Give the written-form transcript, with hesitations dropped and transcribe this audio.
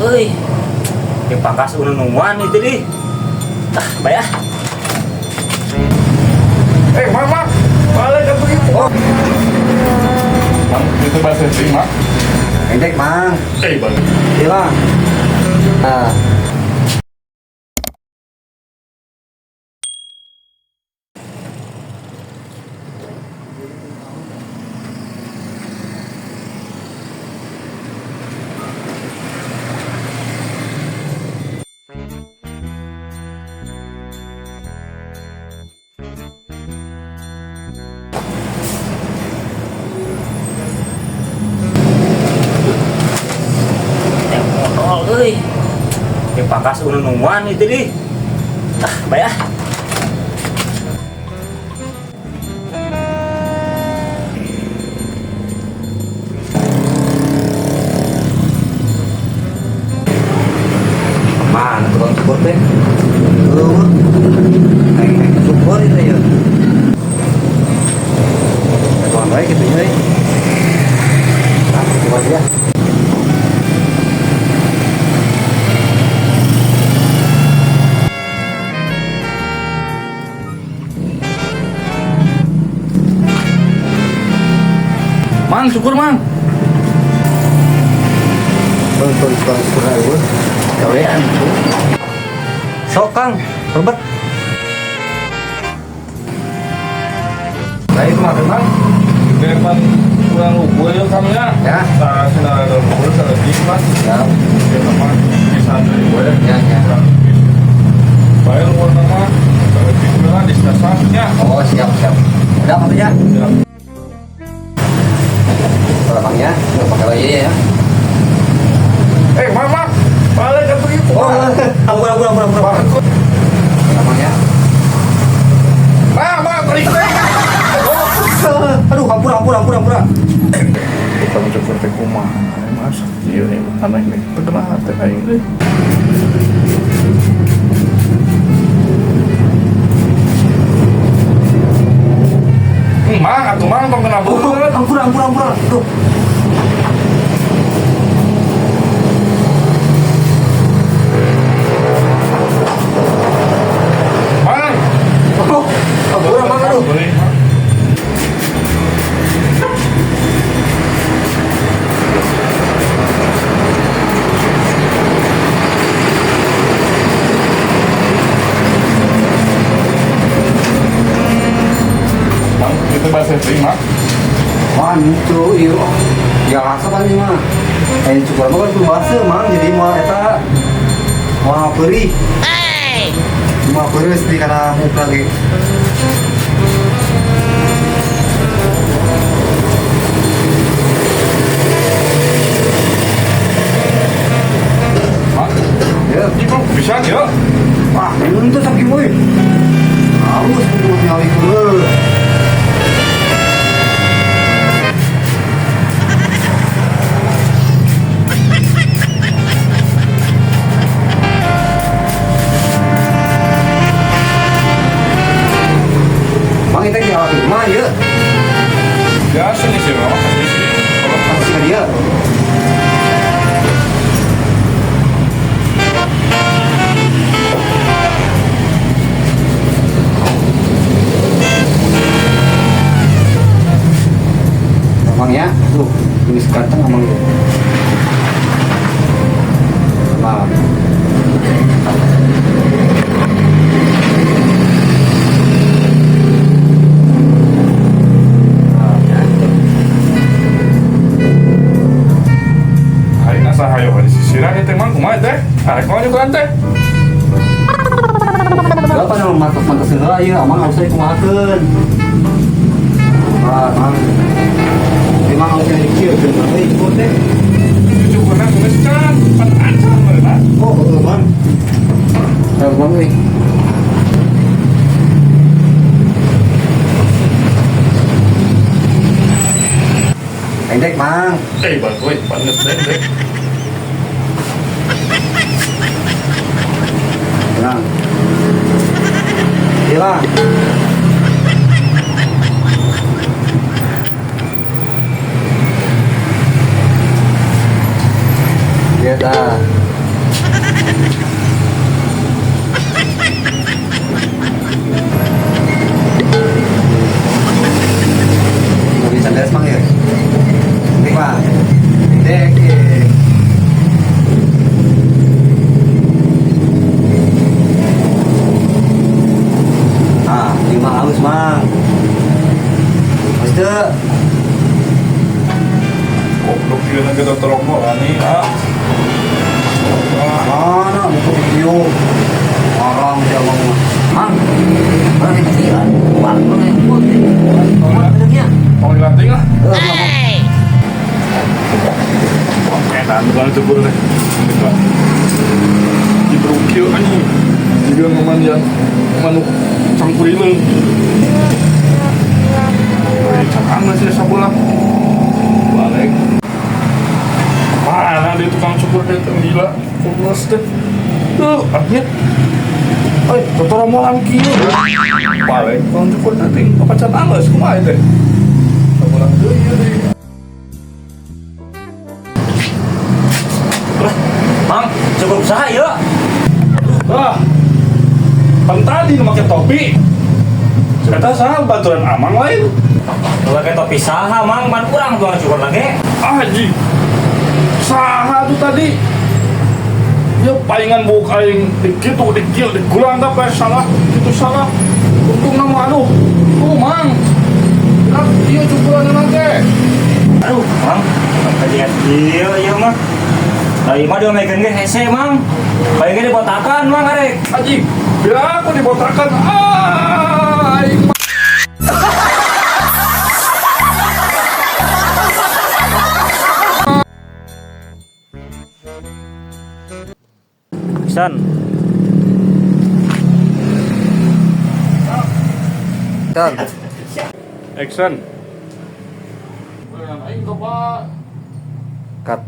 Euy. Di pangkas ununuan itu di. Ah, bae ah. Eh, Mama, balik ke begitu. Oh. Mang, itu bahasa sih, Mak. Pendek, Mang. Eh, balik. Iya, Mang. Ah. Teh modal euy. Di pangkas ununuan itu di. Ah, bae ah. Mana tukang cukur teh? Eueuh. Naik-naik cukur itu ya. Tukang baik gitu ya. Ah, coba aja. Mang, syukur, Mang. Tukang tukang cukur eueuh. Gawean. Sok Kang, rebet. Nah, itu mah, Mang. Depan kurang ukur ya, Kang, ya. Ya. Nah, sudah ada ukur, selebih, Mas. Ya. Ya, sama bisa dari gue. Ya, ya. Kurang lebih. Bayar uang nama, selebih lah di stasiunnya. Oh, siap, siap. Udah maksudnya? Ya. Kalau Bang ya, nggak pakai lagi ya. Eh, Mama, balik ke begitu. Oh, ampun, ampun, ampun, ampun. Bangkut. Abang ya. Mama, tarik. Aduh, ampun, ampun, ampun, ampun. Tukang cukur teh kumaha, Mas? Iya, ini aneh nih. Terkena hati aing deh. Mang, atuh Mang, tong kena beut. Ampun, ampun, ampun. Aduh. Mang. Oh, ampun, Mang, aduh. Boleh, Mang. Mang, itu bahasa sih, Mang. Wah, itu iya. Biasa kan ini mah. Eh, cukur mah kan bahasa, Mang. Jadi mau eta mau perih. Mau perih di kana muka ge. Mang, Ya. ini Bang, bisa ya? Wah, ini tuh sakit boy. Halus kudu nyali kudu. Mang itu di awal rumah ya. Biasa nih sih, Mang. Kasih sih. Kalau Kasih ke dia. Amang ya, tuh, tulis ganteng amang ya. Amang. Ah, ya. Aing asa hayo di sisiran teh Mang, kumaha teh? Arek mau nyukuran teh? Gak apa nama mantas-mantas heula ieu amang harus dikumahakeun. Ah, Mang. Memang harus dikieun euy cukur teh. Cukurna geus can, pan acan meureun. Oh, heeh, Bang. Tah, Bang euy. Pendek, Mang. Eh, bang, gue panas deh, deh. Tenang. Hilang. Iya dah. Mobil can beres, Mang, ya. Dek, Pak. Dek. Ah, lima halus, Mang. Halus teu. Goblok ieu na kita terokok ani ah. Ah, Mana buku video. Orang dia ngomong. Mang, orang yang kecil, wah, orang yang putih, orang bentuknya. Tong dilanting lah. Eh, Edan tukang cukur teh. Kita diberukil anjing. Juga ngemandian manuk cangkurileung. Eh, cakang sih sabola. Balik. Mana dia tukang cukur teh teh gila. Kulas teh. Tuh, akhir. Eh, totoromolan kieu. Balik tukang cukur teh ting apa can anggeus kumaha teh. Sabola deui ieu deui. Lah, Mang, cukup saha ieu? Wah, pan tadi nu make topi. Kata saha baturan Amang lain. Pakai topi saha, Mang, pan urang tukang cukur lagi. Ah, ji. Saha tuh tadi? Ya palingan buk aing di kitu di kieu di gulang apa salah, itu salah. Untung nama aduh. Tuh, Mang. Kan ieu cukuran teh. Aduh, Mang, kajian ieu ieu mah. Tadi mah diomekeun ge hese, Mang. Bae ge dibotakan, Mang, arek. Anjing, biar aku dibotakan. Ah, aing mah. Pisan. Dan Action. Aing coba cut.